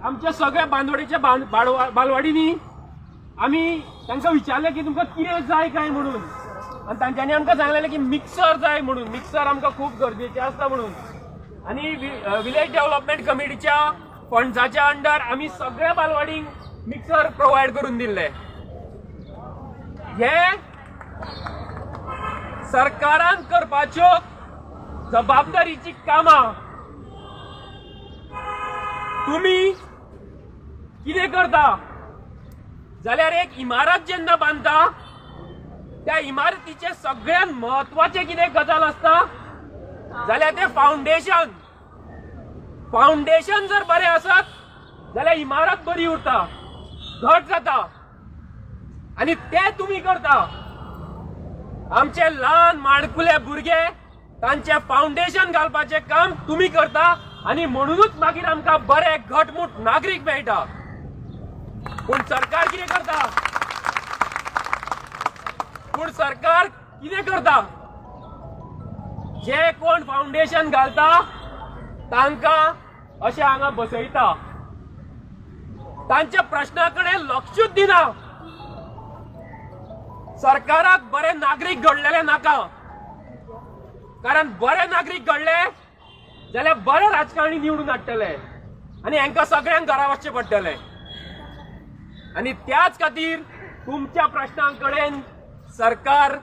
आमच्या सगळ्या बांदोडेच्या बालवाडींनी आमी तांकां विचारलें की तुमकां कितें जाय काय म्हणून, आनी तांच्यांनी आमकां सांगलेलें की मिक्सर जाय म्हणून, मिक्सर आमकां खूब गरजेचें आसता म्हणून. आनी विलेज डेव्हलपमेंट कमिटीच्या फंड्साच्या अंडर आमी सगळ्या बालवाडींक मिक्सर प्रोवायड करून दिल्ले. हे सरकारान करपाच्यो जबाबदारीची कामां तुमी कितें करता जाल्यार एक इमारत जेन्ना बांदता त्या इमारतीचे सगळ्यात म्हत्वाचें कितें गजाल आसता जाल्यार तें फावंडेशन. फावंडेशन जर बरें आसत जाल्यार इमारत बरी उरता, घट जाता. आनी तें तुमी करता. आमचे ल्हान माणकुले भुरगे तांचे फावंडेशन घालपाचें काम तुमी करता आनी म्हणूनच मागीर आमकां बरे घटमूट नागरीक मेळटा. पूण सरकार कितें करता? पूण सरकार कितें करता? जे कोण फावंडेशन घालता तांकां अशें हांगा बसयता, तांच्या प्रश्ना कडेन लक्षूच दिना. सरकाराक बरे नागरीक घडलेले नाका, कारण बरे नागरीक घडले जाल्यार बरे राजकारणी निवडून हाडटले आनी हांकां सगळ्यांक घरा वचचें पडटलें. आनी त्याच खातीर तुमच्या प्रश्नां कडेन सरकार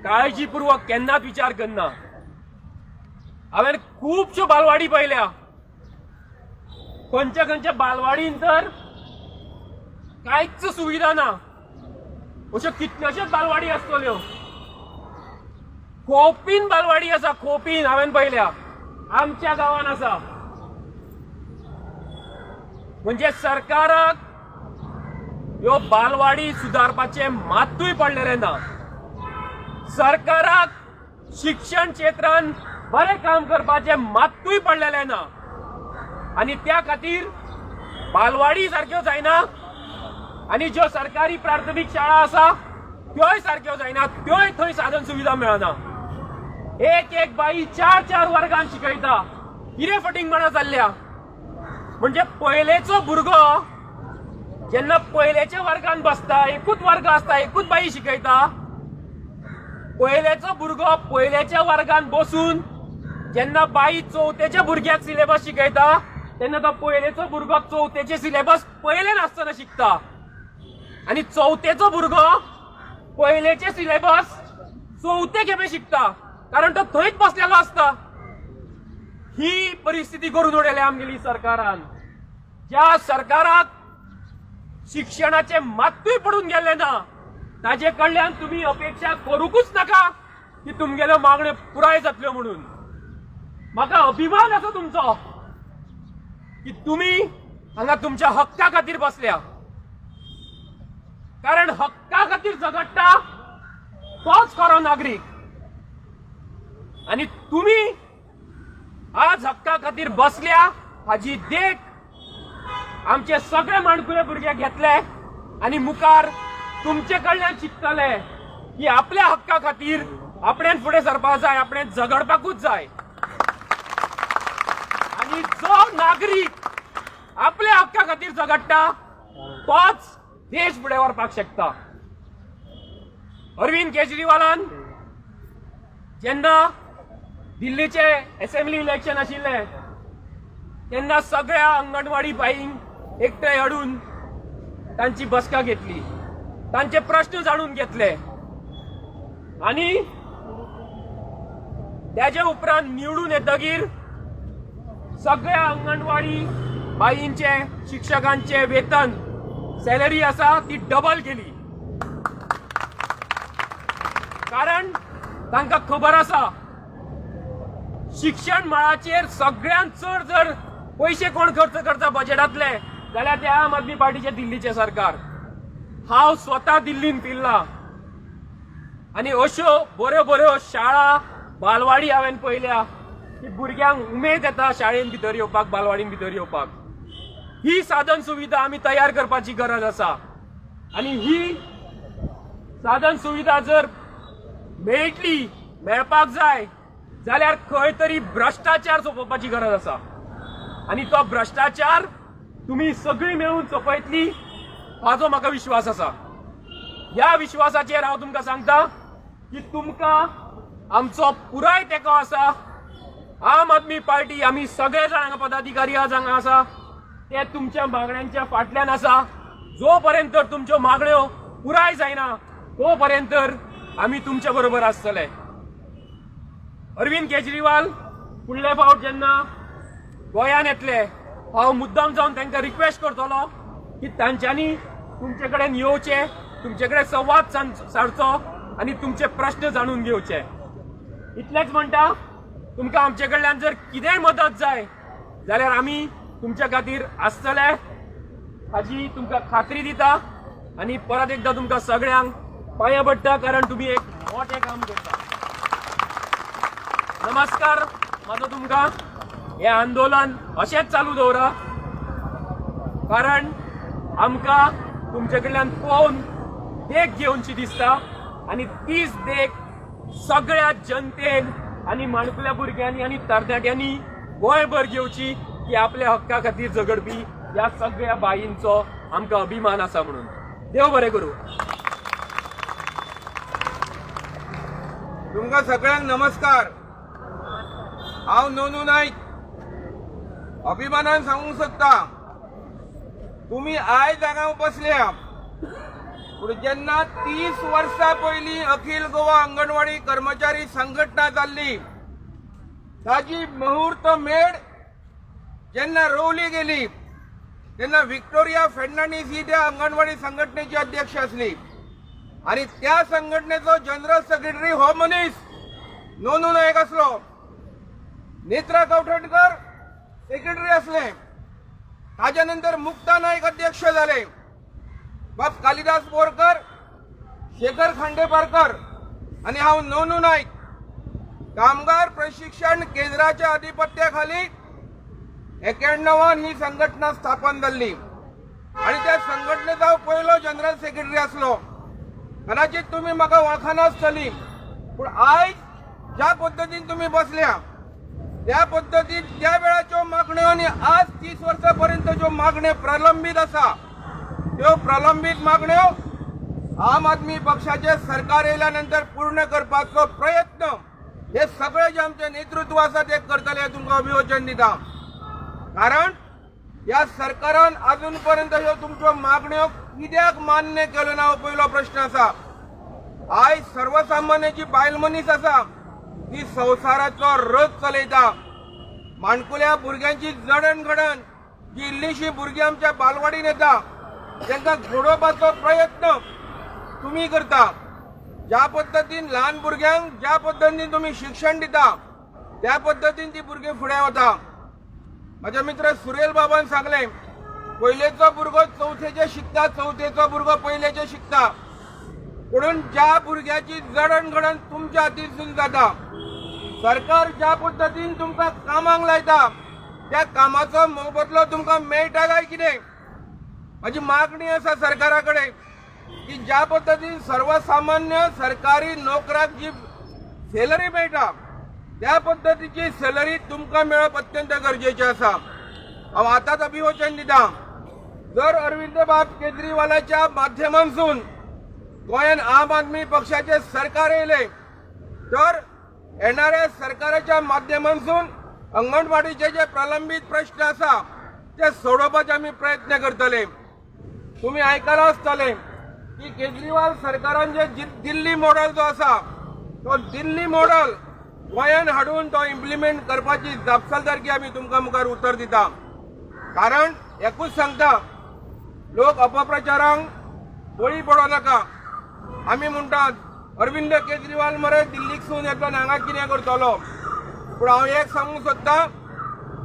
काळजीपूर्वक केन्नाच विचार करना. हांवें खुबश्यो बालवाडी पळयल्या, खंयच्या खंयच्या बालवाडीन तर कांयच सुविधा ना. अश्यो कितल्योश्योच बालवाडी आसतल्यो. खोपीन बालवाडी आसा, खोपीन हांवें पळयल्या, आमच्या गांवान आसा. म्हणजे सरकाराक ह्यो बालवाडी सुदारपाचें मात्तूय पडलेलें ना. सरकाराक शिक्षण क्षेत्रान बरें काम करपाचें मात्तूय पडलेलें ना. आनी त्या खातीर बालवाडी सारक्यो जायना आनी ज्यो सरकारी प्राथमीक शाळा आसा त्योय सारक्यो जायना, त्योय थंय साधन सुविधा मेळना. एक एक बाई चार चार वर्गान शिकयता. कितें फटींगपणां चल्ल्या? म्हणजे पयलेचो भुरगो जेन्ना पयलेच्या वर्गान बसता, एकूच वर्ग आसता, एकूच बाई शिकयता, पयलेचो भुरगो पयलेच्या वर्गान बसून जेन्ना बाई चवथेच्या भुरग्याक सिलेबस शिकयता तेन्ना तो पयलेचो भुरगो चवथेचे सिलेबस पयले नासतना शिकता आनी चवथेचो भुरगो पयलेचे सिलेबस चवथे खेपे शिकता, कारण तो थंयच बसलेलो आसता. ही परिस्थिती करून उडयल्या आमगेली सरकारान. ज्या सरकाराक शिक्षणाचे मात्तूय पडून गेल्ले ना ताजे कडल्यान तुमी अपेक्षा करूंकूच नाका की तुमगेल्यो मागण्यो पुराय जातल्यो म्हणून. म्हाका अभिमान आसा तुमचो की तुमी हांगा तुमच्या हक्का खातीर बसल्या, कारण हक्का खातीर झगडटा तोच खरो नागरीक. आनी तुमी आज हक्का खातीर बसल्या हाजी देख आमचे सगळे माणकुले भुरगे घेतले आनी मुखार तुमचे कडल्यान शिकतले की आपल्या हक्का खातीर आपणें फुडें सरपाक जाय, आपणें झगडपाकूच जाय. आनी जो नागरीक आपल्या हक्का खातीर झगडटा तोच देश फुडें व्हरपाक शकता. अरविंद केजरीवालान जेन्ना दिल्लीचे असेंब्ली इलेक्शन आशिल्लें तेन्ना सगळ्या अंगणवाडी बाईंक एकठांय हाडून तांची बसका घेतली, तांचे प्रश्न जाणून घेतले आनी त्याचे उपरांत निवडून येतगीर सगळ्या अंगणवाडी बाईंचे शिक्षकांचे वेतन सॅलरी आसा ती डबल केली, कारण तांकां खबर आसा शिक्षण मळाचेर सगळ्यांत चड जर पयशे कोण खर्च करता बजेटांतले जाल्यार ते आम आदमी पार्टीचे दिल्लीचे सरकार. हांव स्वता दिल्लीन फिरला आनी अश्यो बऱ्यो बऱ्यो शाळा बालवाडी हांवें पळयल्या की भुरग्यांक उमेद येता शाळेन भितर येवपाक, बालवाडीन भितर येवपाक. ही साधन सुविधा आमी तयार करपाची गरज आसा आनी ही साधन सुविधा जर मेळटली, मेळपाक जाय जाल्यार खंय तरी भ्रश्टाचार सोंपोवपाची गरज आसा आनी तो भ्रश्टाचार तुमी सगळीं मेळून सोंपयतली हाजो म्हाका विश्वास आसा. ह्या विश्वासाचेर हांव तुमकां सांगता की तुमकां आमचो पुराय तेंको आसा. आम आदमी पार्टी आमी सगळे जाण हांगा पदाधिकारी आज हांगा आसा ते तुमच्या मागण्यांच्या फाटल्यान आसा. जो पर्यंत तुमच्यो मागण्यो पुराय जायना तो पर्यंत आमी तुमच्या बरोबर आसतले. अरविंद केजरीवाल फुडले फावट जेन्ना गोंयान येतले हांव मुद्दाम जावन तांकां रिक्वेस्ट करतलो की तांच्यांनी तुमचे कडेन येवचें, तुमचे कडेन संवाद सारचो आनी तुमचे प्रश्न जाणून घेवचे. इतलेंच म्हणटा, तुमकां आमचे कडल्यान जर कितेंय मदत जाय जाल्यार आमी तुमच्या खातीर आसतले हाजी तुमकां खात्री दिता आनी परत एकदां तुमकां सगळ्यांक पांयां पडटा, कारण तुमी एक मोठें काम करता. नमस्कार म्हाजो तुमकां. हें आंदोलन अशेंच चालू दवरा, कारण आमकां तुमचे कडल्यान पळोवन देख घेवची दिसता आनी तीच देख सगळ्या जनतेन आनी माणकुल्या भुरग्यांनी आनी तरणाट्यांनी गोंयभर घेवची की आपल्या हक्का खातीर झगडपी ह्या सगळ्या बाईंचो आमकां अभिमान आसा म्हणून. देव बरें करूं. तुमकां सगळ्यांक नमस्कार. हांव नोनू नायक अभिमानान सांगूंक सोदता, तुमी आयज हांगा बसल्या, पूण जेन्ना 30 वर्सां पयलीं अखिल गोवा अंगणवाडी कर्मचारी संघटना जाल्ली ताजी मुहूर्त मेड जेन्ना रोवली गेली तेन्ना विक्टोरिया फेर्नांडीस ही त्या अंगणवाडी संघटनेची अध्यक्ष आसली आनी त्या संघटनेचो जनरल सेक्रेटरी हो मनीस नोनू नायक आसलो. नेत्रा कवठणकर सेक्रेटरी असले. ताज्या नंतर मुक्ता नायक अध्यक्ष जाले, बाब कालिदास बोरकर, शेखर खांडेपारकर आनी हांव नोनू नायक कामगार प्रशिक्षण केंद्राच्या आधिपत्याखाली 91 ही संघटना स्थापन जाल्ली आनी त्या संघटनेचो हांव पयलो जनरल सेक्रेटरी आसलो. कदाचित तुमी म्हाका वळखनासतली, पूण आयज ज्या पद्दतीन तुमी बसल्या त्या पद्दतीन त्या वेळाच्यो मागण्यो आनी आज 30 वर्सां पर्यंत ज्यो मागण्यो प्रलंबीत आसा त्यो प्रलंबीत मागण्यो आम आदमी पक्षाचे सरकार येयल्या नंतर पूर्ण करपाचो प्रयत्न हे सगळे जे आमचे नेतृत्व आसा ते करतले हें तुमकां अभिवचन दिता. कारण ह्या सरकारान अजून पर्यंत ह्यो तुमच्यो मागण्यो कित्याक मान्य केल्यो ना हो पयलो प्रश्न आसा. आयज सर्वसामान्य जी बायल मनीस आसा ती संवसाराचो रथ चलयता. माणकुल्या भुरग्यांची जडणघडण जी इल्लीशी भुरगीं आमच्या बालवाडीन येता तांकां घडोवपाचो प्रयत्न तुमी करता. ज्या पद्दतीन ल्हान भुरग्यांक ज्या पद्दतीन तुमी शिक्षण दिता त्या पद्दतीन ती भुरगीं फुडें वता. म्हज्या मित्र सुरेल बाबान सांगलें, पयलेचो भुरगो चवथेचे शिकता, चवथेचो भुरगो पयलेचे शिकता, म्हणून ज्या भुरग्याची जडणघडण तुमच्या हातीसून जाता, सरकार ज्या पद्दतीन तुमकां कामाक लायता त्या कामाचो मोबदलो तुमकां मेळटा काय कितें? म्हजी मागणी आसा सरकारा कडेन की ज्या पद्दतीन सर्वसामान्य सरकारी नोकराक जी सॅलरी मेळटा त्या पद्दतीची सॅलरी तुमकां मेळप अत्यंत गरजेचें आसा. हांव आतांच अभिवचन दिता, जर अरविंद बाब केजरीवालाच्या माध्यमांसून गोंयान आम आदमी पक्षाचें सरकार येयलें तर येणाऱ्या सरकाराच्या माध्यमांसून अंगणवाडीचे जे प्रलंबीत प्रश्न आसा ते सोडोवपाचे आमी प्रयत्न करतले. तुमी आयकलां आसतलें की केजरीवाल सरकारान जे दिल्ली मॉडल जो आसा तो दिल्ली मॉडल गोंयान हाडून तो इम्प्लिमेंट करपाची जापसालदारकी आमी तुमकां मुखार उतर दिता. कारण एकूच सांगता, लोक अपप्रचारांक बळी पडो नाका. आमी म्हणटात अरविंद केजरीवाल मरे दिल्लीकसून येतलो आनी हांगा कितें करतलो, पूण हांव एक सांगूंक सोदतां,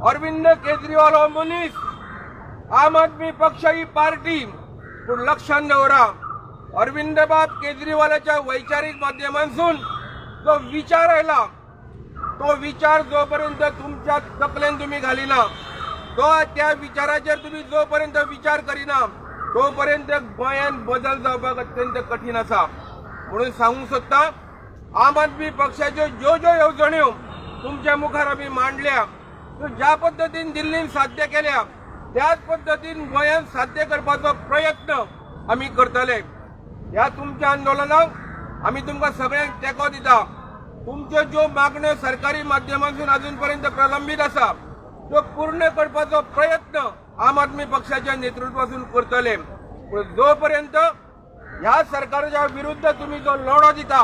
अरविंद केजरीवाल हो मनीस, आम आदमी पक्ष ही पार्टी, पूण लक्षात दवरा अरविंद बाब केजरीवालाच्या वैचारीक माध्यमांसून जो विचार आयला तो विचार जोपर्यंत तुमच्या तकलेन तुमी घालिना, तो त्या विचाराचेर तुमी जोपर्यंत विचार करिना तोपर्यंत गोंयांत बदल जावपाक अत्यंत कठीण आसा. म्हणून सांगूंक सोदता, आम आदमी पक्षाच्यो ज्यो ज्यो येवजण्यो तुमच्या मुखार आमी मांडल्या त्यो ज्या पद्दतीन दिल्लीन साध्य केल्या त्याच पद्दतीन गोंयांत साध्य करपाचो प्रयत्न आमी करतले. ह्या तुमच्या आंदोलनाक आमी तुमकां सगळ्यांक तेंको दिता. तुमच्यो ज्यो मागण्यो सरकारी माध्यमांतून अजून पर्यंत प्रलंबीत आसा त्यो पूर्ण करपाचो प्रयत्न आम आदमी पक्षाच्या नेतृत्वातून करतले. पूण जो पर्यंत ह्या सरकाराच्या विरुद्ध तुमी जो लढो दिता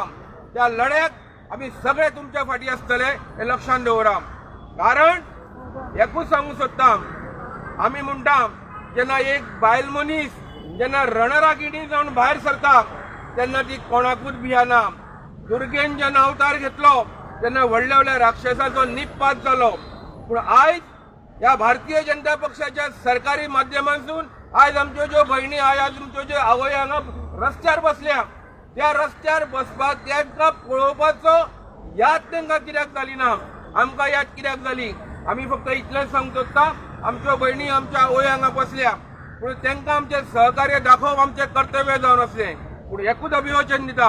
त्या लढ्याक आमी सगळे तुमच्या फाटी आसतले हें लक्षांत दवरा. कारण एकूच सांगूंक सोदता, आमी म्हणटा जेन्ना एक बायल मनीस जेन्ना रणरागिणी जावन भायर सरता तेन्ना ती कोणाकूच भियेना. दुर्गेन जेन्ना अवतार घेतलो तेन्ना व्हडल्या व्हडल्या राक्षसाचो निपात जालो. पूण आयज ह्या भारतीय जनता पक्षाच्या सरकारी माध्यमांतून आयज आमच्यो ज्यो भयणी, आयज आमच्यो ज्यो आवय हांगा रस्त्यार बसल्या, त्या रस्त्यार बसपाक तांकां पळोवपाचो याद तांकां कित्याक जाली ना, आमकां याद कित्याक जाली? आमी फक्त इतलेंच सांगूंक सोदता, आमच्यो भयणी, आमच्या आवय हांगा बसल्या, पूण तांकां आमचें सहकार्य दाखोवप आमचें कर्तव्य जावन आसलें. पूण एकूच अभिवचन दिता,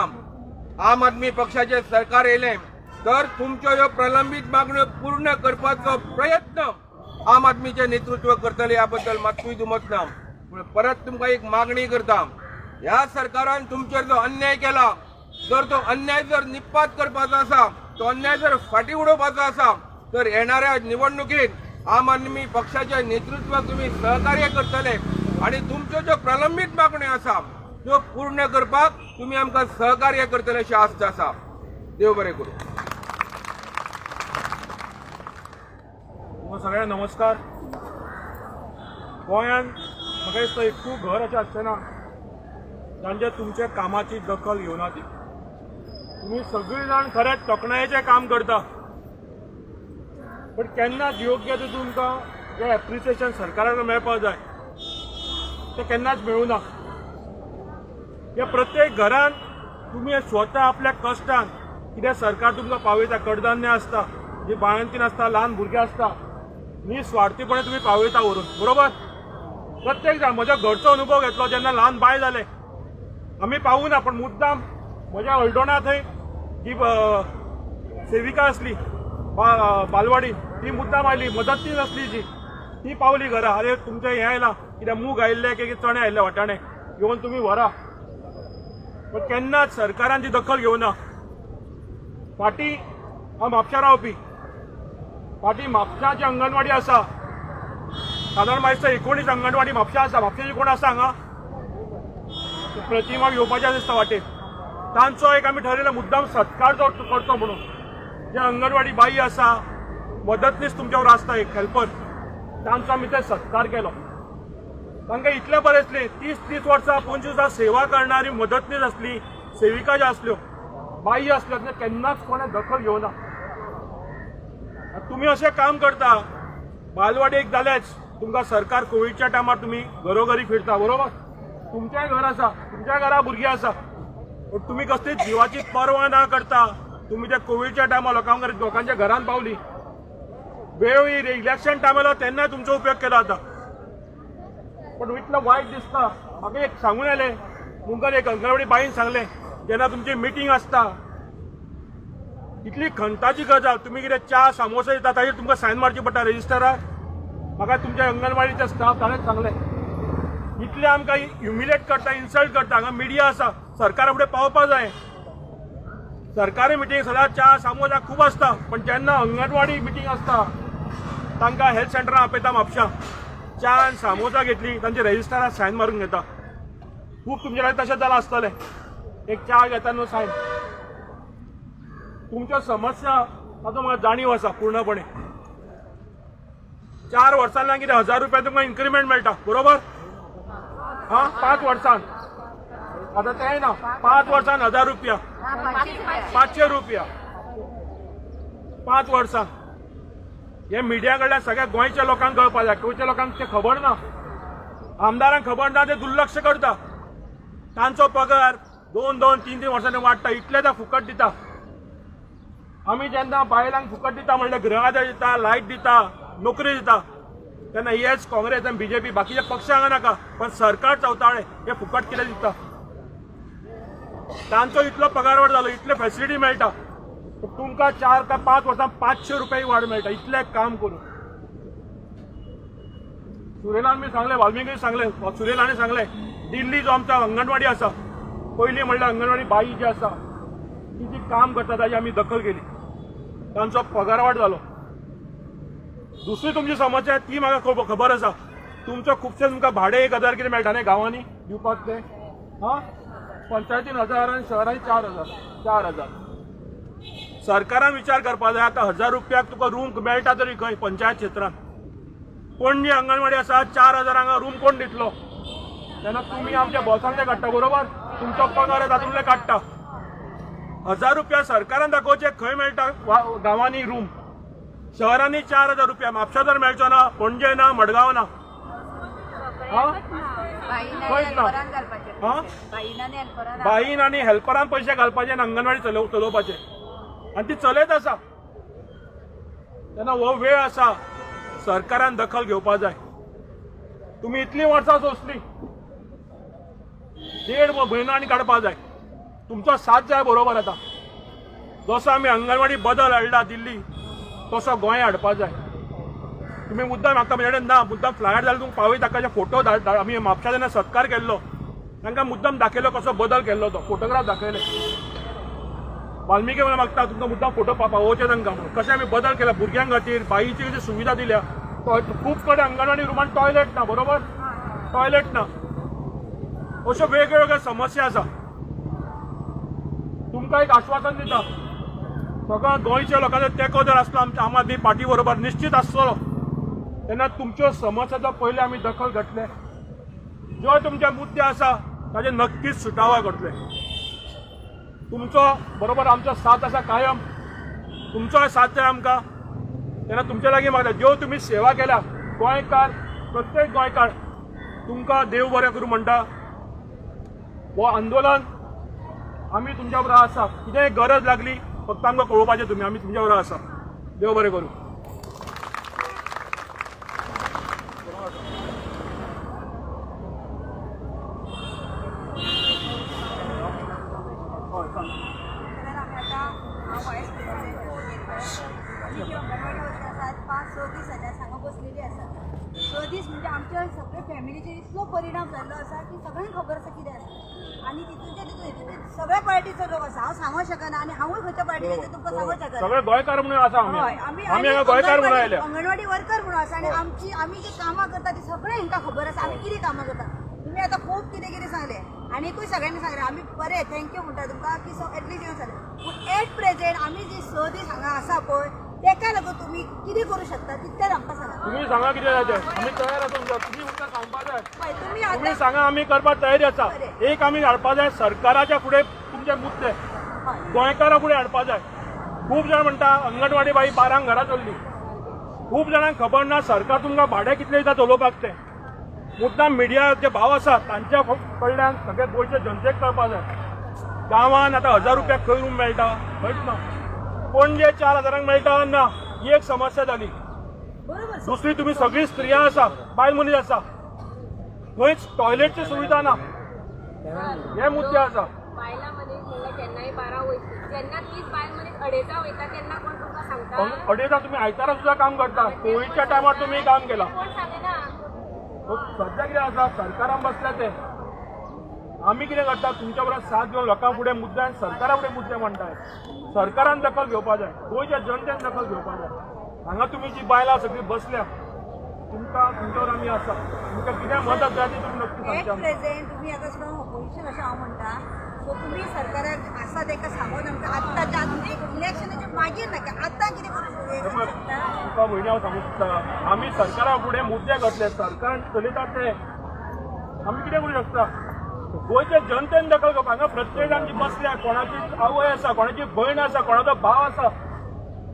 आम आदमी पक्षाचें सरकार येयलें तर तुमच्यो ह्यो प्रलंबीत मागण्यो पूर्ण करपाचो प्रयत्न आम आदमीचें नेतृत्व करतले ह्या बद्दल मात्तूय दुमत ना. पूण परत तुमकां एक मागणी करता, ह्या सरकारान तुमचेर जो अन्याय केला, जर तो अन्याय जर निपात करपाचो आसा, तो अन्याय जर फाटीं उडोवपाचो आसा तर येणाऱ्या निवडणुकीत आम आदमी पक्षाच्या नेतृत्वाक तुमी सहकार्य करतले आनी तुमच्यो ज्यो प्रलंबीत मागण्यो आसा त्यो पूर्ण करपाक तुमी आमकां सहकार्य करतले अशी आस्त आसा. देव बरें करूं. तुमकां सगळ्यांक नमस्कार. गोंयांत म्हाका दिसता एकूय घर अशें आसचें ना जांचे तुमच्या कामाची दखल घेवना ती. तुमी सगळीं जाण खरेंच तोखणायेचें काम करता, पण केन्नाच योग्य ते तुमकां जें एप्रिसिएशन सरकारा कडल्यान मेळपाक जाय तें केन्नाच मेळूना. ह्या प्रत्येक घरान तुमी स्वता आपल्या कश्टान कित्याक सरकार तुमकां पावयता, कडधान्य आसता, जी बाळंतीन आसता, ल्हान भुरगीं आसता, निस्वार्थीपणे तुमी पावयता व्हरून, बरोबर? प्रत्येक जाण म्हज्या घरचो अनुभव घेतलो, जेन्ना ल्हान बाय जालें आमी पावूना, पण मुद्दाम म्हज्या हळदोणा थंय जी सेविका आसली बालवाडी, ती मुद्दाम आयली, मदत आसली जी, ती पावली घरा. अरे तुमचें हें आयलां कित्याक मूग आयिल्ले की चणे आयिल्ले वाटाणे घेवन तुमी व्हरा. पण केन्नाच सरकारान ती दखल घेवना. फाटीं हांव म्हापशा रावपी, फाटीं म्हापशाची अंगणवाडी आसा, सादारण म्हाका दिसता 19 अंगणवाडी म्हापशा आसा. म्हापशेची कोण आसा हांगा? प्रतिमा येवपाची दिसता वाटेर. तांचो एक आमी ठरयला मुद्दाम सत्कार जो करचो म्हणून. जे अंगणवाडी बाई आसा, मदतनीस तुमच्यावर आसता एक हेल्पर, तांचो आमी ते सत्कार केलो. तांकां इतलें बरें दिसलें, 30-30 वर्सां 25 वर्सां सेवा करणारी मदतनीस आसली, सेविका ज्यो आसल्यो, बाई आसल्यो, ते केन्नाच कोणें दखल घेवना. तुमी अशें काम करता, बालवाडी एक जालेच, तुमकां सरकार कोविडच्या टायमार तुमी घरोघरी फिरता, बरोबर? तुमचेंय घर आसा, तुमच्या घरा भुरगीं आसा, पूण तुमी कसली जिवाची पर्वा ना करता तुमी त्या कोविडच्या टायमार लोकांच्या घरान पावली. वेळोवेळी इलेक्शन टायम आयलो तेन्ना तुमचो उपयोग केला आतां. पण इतलो वायट दिसता म्हाका. एक सांगून आयलें मुंगल एक अंगणवाडी बाईन सांगलें, जेन्ना तुमची मिटींग आसता इतली खंताची गजाल, तुमी कितें च्या सामोसा दिता ताजेर तुमकां सायन मारची पडटा रजिस्टरार. म्हाका तुमच्या अंगणवाडीचे स्टाफ ताणेंच सांगलें, इतले आमकां ह्युमिलेट करता, इन्सल्ट करता. हांगा मिडिया आसा, सरकारा फुडें पावपा जाय. सरकारी मिटींग सदांच च्या सामोसा खूब आसता, पण जेन्ना अंगणवाडी मिटींग आसता तांकां हेल्थ सेंटरान आपयता म्हापशां, च्या आनी सामोसा घेतली तांचे रजिस्टरार सायन मारून घेता. खूब तुमचे कडेन तशें जालां आसतलें, एक च्या घेता न्हू सायन. तुमच्यो समस्या ताचो म्हाका जाणीव आसा पूर्णपणे. 4 वर्सांनी कितें 1000 रुपया तुमकां इन्क्रिमेंट मेळटा, बरोबर? हा, 5 वर्सान आतां तेंय ना, 5 वर्सान 1000 रुपया, 500 रुपया 5 वर्सां. हे मिडिया कडल्यान सगळ्या गोंयच्या लोकांक कळपा जाय. गोंयच्या लोकांक तें खबर ना, आमदारांक खबर ना, ते दुर्लक्ष करता. तांचो पगार 2-2 3-3 वर्सांनी वाडटा, इतले ते फुकट दिता. आमी जेन्ना बायलांक फुकट दिता म्हणल्यार गृह दिता, लायट दिता, नोकरी दिता, तेन्ना हेच काँग्रेस आनी बीजेपी बाकीचे पक्ष हांगा नाका, पण सरकार चवताळे हे फुकट कितें दिता. तांचो इतलो पगार वाड जालो, इतले फॅसिलिटी मेळटा, तुमकां 4 काय 5 वर्सां 500 रुपया वाड मेळटा इतलें काम करून. सुरेलान बी सांगलें, वाल्मिकी सांगलें, सुरेलाने सांगलें, दिल्ली जो आमचा अंगणवाडी आसा, पयलीं म्हणल्यार अंगणवाडी बाई जी आसा ती जी काम करता ताजी आमी दखल केली, तांचो पगारवाड जालो. दुसरी तुमची समस्या ती म्हाका खबर आसा, तुमचो खुबशे तुमकां भाडें 1000 कितें मेळटा न्ही गांवांनी दिवपाक तें, हां, पंचायतीन 1000 आनी शहरांनी 4000, 4000. सरकारान विचार करपाक जाय, आतां 1000 रुपयाक तुका रूम मेळटा तरी खंय पंचायत क्षेत्रांत. पणजे अंगणवाडी आसा 4000 हांगा रूम कोण दितलो? तेन्ना तुमी आमच्या बॉसांतले काडटा, बरोबर, तुमचो पगार तातूंतले काडटा. 1000 रुपया सरकारान दाखोवचे खंय मेळटा गांवांनी रूम, शहरांनी 4000 रुपया. म्हापशा तर मेळचो ना, पणजे ना, मडगांव ना, खंयच ना. बाईन आनी हेल्परान पयशे घालपाचे आनी अंगणवाडी चलोवपाचे, आनी ती चलयत आसा. तेन्ना हो वेळ आसा सरकारान दखल घेवपा जाय. तुमी इतलीं वर्सां सोंसली, 1.5 म्हयनो आनी काडपा जाय, तुमचो साथ जाय, बरोबर. आतां जसो आमी अंगणवाडी बदल हाडला दिल्ली, तसो गोंय हाडपा जाय. तुमी मुद्दाम म्हाका म्हजे कडेन ना, मुद्दाम फ्लायर जाल्यार तुमकां पावयता. ताका फोटो आमी म्हापशा जेन्ना सत्कार केल्लो तांकां मुद्दाम दाखयलो कसो बदल केल्लो तो, फोटोग्राफ दाखयले. वाल्मिकी म्हणून मागता तुमकां मुद्दाम फोटो पावोवचे तांकां म्हणून, कशें आमी बदल केला भुरग्यां खातीर, बाईची कशी सुविधा दिल्या. खूब कडेन अंगणवाडी रुमान टॉयलेट ना, बरोबर, टॉयलेट ना. अश्यो वेगवेगळ्यो समस्या आसा. तुमकां एक आश्वासन दिता, सगळ्या गोंयच्या लोकांचो तेंको जर आसलो आमच्या आम आदमी पार्टी बरोबर निश्चित आसतलो, तेन्ना तुमच्यो समस्याचो पयलीं आमी दखल घेतले, जो तुमचे मुद्दे आसा ताजे नक्कीच सुटावा करतले. तुमचो बरोबर आमचो साथ आसा कायम, तुमचोय साथ जाय आमकां. तेन्ना तुमचे लागीं मागता, ज्यो तुमी सेवा केल्या गोंयकार, प्रत्येक गोंयकार तुमकां देव बरें करूं म्हणटा. हो आंदोलन आमी तुमच्या बरोबर आसा, कितेंय गरज लागली फक्त आमकां कळोवपाचें तुमी, आमी तुमच्या बरोबर आसा. देव बरें करूं. अंगणवाडी वर्कर आसात, 5-6 दीस जाले हांगा बसलेली आसात. 6 दीस म्हणजे आमच्या सगळे फॅमिलीचेर इतलो परिणाम जाल्लो आसा की सगळ्यांक खबर आसा कितें आसा. आनी तितूनचे तितून सगळ्या पार्टीचो लोक आसा, हांव सांगूंक शकना आनी हांवूय खंयच्या पार्टीचो तें तुमकां सांगूंक शकना. सगळे गोंयकार म्हणून आसा आमी, हय, आमी हांगा गोंयकार म्हणून आयल्या. अंगणवाडी वर्कर म्हणून आसा आनी आमची आमी जी कामां करता ती सगळें हांकां खबर आसा आमी कितें कामां करता. तुमी आतां खूब कितें कितें सांगलें आनीकूय सगळ्यांनी सांगलें, आमी बरें thank you म्हणटा तुमकां की एटलीस्ट हें जालें. पूण एट प्रेझेंट आमी जी 6 दीस हांगा आसा पळय तेका लागून तुमी कितें करूं शकता तितलेंच आमकां सांगा. तुमी सांगा कितें जाय तें, आमी तयार आसा तुमच्या, तुमी फक्त सांगपा जाय. हय, तुमी तुमी आतां सांगा, आमी करपाक तयारी आसा. एक आमी हाडपा जाय सरकाराच्या फुडें तुमचे मुद्दे गोंयकारां फुडें हाडपा जाय. खूब जाण म्हणटा अंगणवाडी बाई 12 घरां चल्ली, खूब जाणांक खबर ना सरकार तुमकां भाडें कितलें दिता चलोवपाक तें. मुद्दाम मिडिया जे भाव आसा तांच्या कडल्यान सगळे गोंयचे जनतेक कळपा जाय. गांवांत आतां 1000 रुपयाक खंय रूम मेळटा? खंयच ना. पणजे 4000 मेळटा ना, ही एक समस्या जाली. बरोबर. दुसरी, तुमी सगळी स्त्रिया आसा, बायल मनीस आसा, खंयच टॉयलेटची सुविधा ना, हे मुद्दे आसा. बायलां मनीस म्हणल्यार केन्नाय 12 वयतली, जेन्ना तीच बायल मनीस अडेजां वयता तेन्ना कोण तुमकां सांगता? अडेजां तुमी आयतारा सुद्दां काम करता, कोविडच्या टायमार तुमी काम केलां. कोण सांगना. सध्या कितें आसा, सरकारान बसल्या ते, आमी कितें करता तुमच्या बरोबर साथ घेवन लोकां फुडें मुद्दे आनी सरकारा फुडें मुद्दे मांडटाय. सरकारान दखल घेवपा जाय, गोंयच्या जनतेन दखल घेवपा जाय. हांगा तुमी जी बायलां सगळीं बसल्या, तुमकां तुमच्यावर आमी आसा, तुमकां कितें मदत जाय ती तुमी नक्की एट सांगचे आमकां. प्रेझेंट तुमी आतां सुद्दां ऑपोजिशन अशें हांव म्हणटा, सो तुमी सरकाराक आसा ताका सांगून आमकां आत्ताच्या आतां इलेक्शनाच्या मागीर नाका, आतां कितें करूं शकता? तुका भयणी हांव सांगूंक सोदता, आमी सरकारा फुडें मुद्दे घातले, सरकार चलयतात ते, आमी कितें करूं शकता? गोंयच्या जनतेन दखल घेवपाक. हांगा प्रत्येक जाण जी बसल्या, कोणाची आवय आसा, कोणाची भयण आसा, कोणाचो भाव आसा,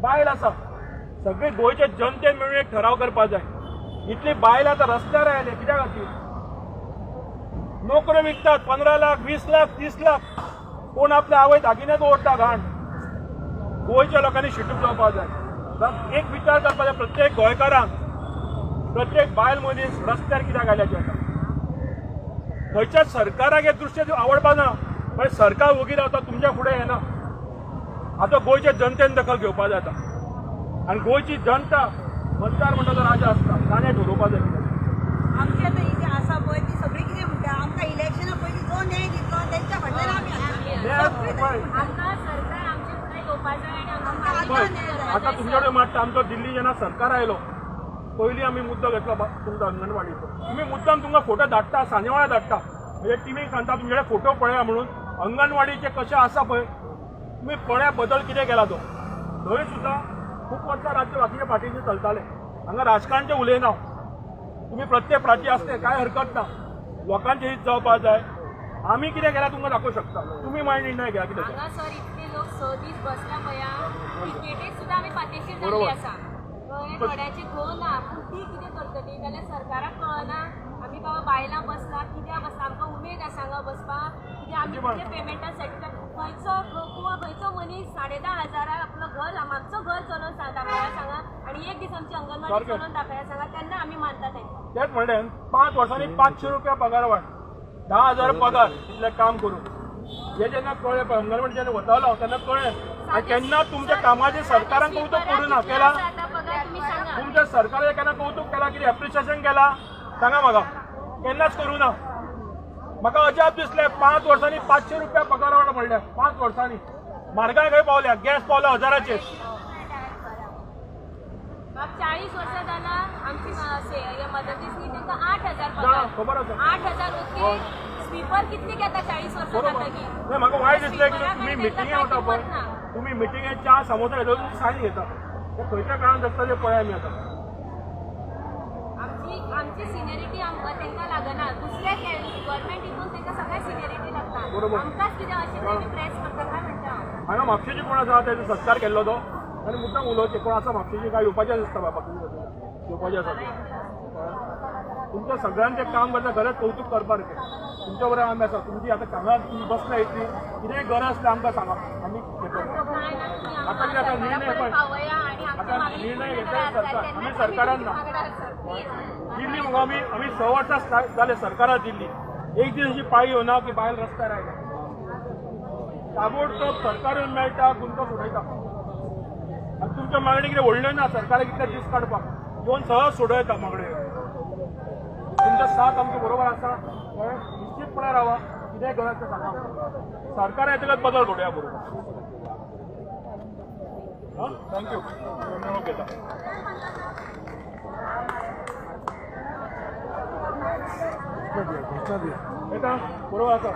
बायल आसा, सगळे गोंयच्या जनतेन मेळून एक ठराव करपाक जाय. इतली बायलां आतां रस्त्यार आयले कित्या खातीर? नोकऱ्यो विकतात 15 लाख, 20 लाख, 30 लाख, कोण आपल्या आवय दागिने दवरता घाण. गोंयच्या लोकांनी शिटूक जावपाक जाय. एक विचार करपाक जाय प्रत्येक गोंयकारांक, प्रत्येक बायल मनीस रस्त्यार कित्याक आयल्या ती आतां. खंयच्याच सरकाराक हें दृश्य आवडपा ना, पण सरकार वोगी रावता, तुमच्या फुडें येना. आतां गोंयच्या जनतेन दखल घेवपाक जाय आतां. आनी गोंयची जनता, मतदार म्हणटा तो राजा आसता, ताणें ठरोवपाक जाय. आमची आतां ही जी आसा पळय ती सगळी कितें म्हणटा, आमकां इलेक्शना पयलीं जो न्याय दितलो तेंच्या फाटल्यान आमी आसा. सगळीं तशी म्हणटा. आमकां सरकार आमचे फुडें येवपा जाय आनी आमकां आमकां आतां न्याय जाय. आता तुमच्याकडे मागता, आमचो दिल्ली जेन्ना सरकार आयलो पयलीं आमी मुद्दो घेतलो तुमचो अंगणवाडीचो. तुमी मुद्दाम तुमकां फोटो धाडटा, सांजे वेळार धाडटा, म्हणजे टिमीक सांगता तुमच्याकडे फोटो पळया म्हणून अंगणवाडीचे कशें आसा पळय तुमी पळया बदल कितें केला तो. थंय सुद्दां खूब वर्सां राज्य बाकीच्या पार्टींनी चलताले. हांगा राजकारणाचें उलयना, तुमी प्रत्येक पार्टी आसते कांय हरकत ना, लोकांचें हित जावपाक जाय. आमी कितें केलां तुमकां दाखोवंक शकता, तुमी मागीर निर्णय घेया कितें ते. हांगा सर इतले लोक 6 दीस बसला पळया, तिकेटीक सुद्दां आमी पातेशीर जाल्ली बरोबर. आसा. कळ्ळें, थोड्याची घोव ना, पूण ती कितें करतली जाल्यार सरकाराक कळना. आमी बाबा बायलां बसला कित्याक बसला, आमकां उमेद आसा हांगा बसपाक, कित्याक आमी कितले पेमेंटान सॅटिस्फाय. खंयचो किंवा खंयचो मनीस 10,500 आपलो घर आमचो घर चलोवन दाखया सांगा, आनी एक दीस आमची अंगणवाडी सारकें. चलोवन दाखया सांगा, तेन्ना आमी मानता तेंकां. तेच म्हणलें, 5 वर्सांनी 500 रुपया पगार वाड, 10,000 पगार, इतलें काम करून. हे जेन्ना कळ्ळें पळय अंगणवाडी जेन्ना वतालो तेन्ना कळ्ळें. आनी केन्ना तुमच्या कामाचें सरकारान कौतुक करूं ना केलां, पगार तुमी सांगा. तुमच्या सरकारान केन्ना कौतुक केलां, कितें एप्रिसिएशन केलां सांगा म्हाका, केन्नाच करूं ना. म्हाका अजाप दिसलें, 5 वर्सांनी 500 रुपया पगार वाड म्हणलें, 5 वर्सांनी म्हारगाय खंय पावल्या, गॅस पावला 1000चेर. बाब 40 वर्सां जाला आमची मदतीसनी तांकां 8,000 पगार, खबर आसा. 8,000 ओके. स्वीपर कितली घेता 40 वर्सां बरोबर. जातकीर. नाही, म्हाका वायट दिसलें की तुमी मिटिंगे वता पळय, तुमी मिटिंगे च्या समोसा घेता, तुमी सायन घेता, ते खंयच्या काळान जगता ते पळय आमी आतां. आमची आमची सिनियरिटी आमकां तांकां लागना, दुसऱ्या गव्हर्मेंट हितून तांकां सगळ्या सिनियरिटी लागता. बरोबर. आमकांच कितें अशें आमी प्रेस करता काय म्हणटा हांव. हांगा म्हापशेची कोण आसा तेजो सत्कार केल्लो तो आनी मुद्दाम उलोवचें, कोण आसा म्हापशेची काय येवपाचें आसता बाबा, येवपाचें आसा ते. तुमच्या सगळ्यांचें काम करता, खरेंच कौतुक करपासारकें. तुमच्या बरोबर आमी आसा. तुमची आतां हांगा तुमी बसला इतली, कितेंय गरज आसल्यार आमकां सांगा, आमी घेतले. आमकां कांय ना, तुमी आता कितें आतां आमकां निर्णय सरकारा पळय. पर्यंत पावया आनी आमची आतां मागणी निर्णय पूर्ण घेतले करात. सरकार. तेन्नाच आमी आमी सरकारान ना. तुमची मागणा आसा. प्लीज. दिल्ली मुगो आमी आमी 6 वर्सां जाले सरकारात दिल्ली, एक दीस अशी पाळी येवना की बायल रस्त्यार आयल्या. ताबडतोब सरकार येवन मेळटा, गुंतो सोडयता. आनी तुमच्यो मागणी कितें व्हडल्यो ना, सरकाराक कितले दीस काडपाक, येवन सहज सोडयता मागण्यो. तुमचो साथ आमच्या बरोबर आसा, कळ्ळें? निश्चितपणे रावा, कितेंय गरज आसा सांगा, सरकार येतकच बदल घडोवया बरोबर. हां, thank you. मेळोवंक घेता. येता बरोबर आसा.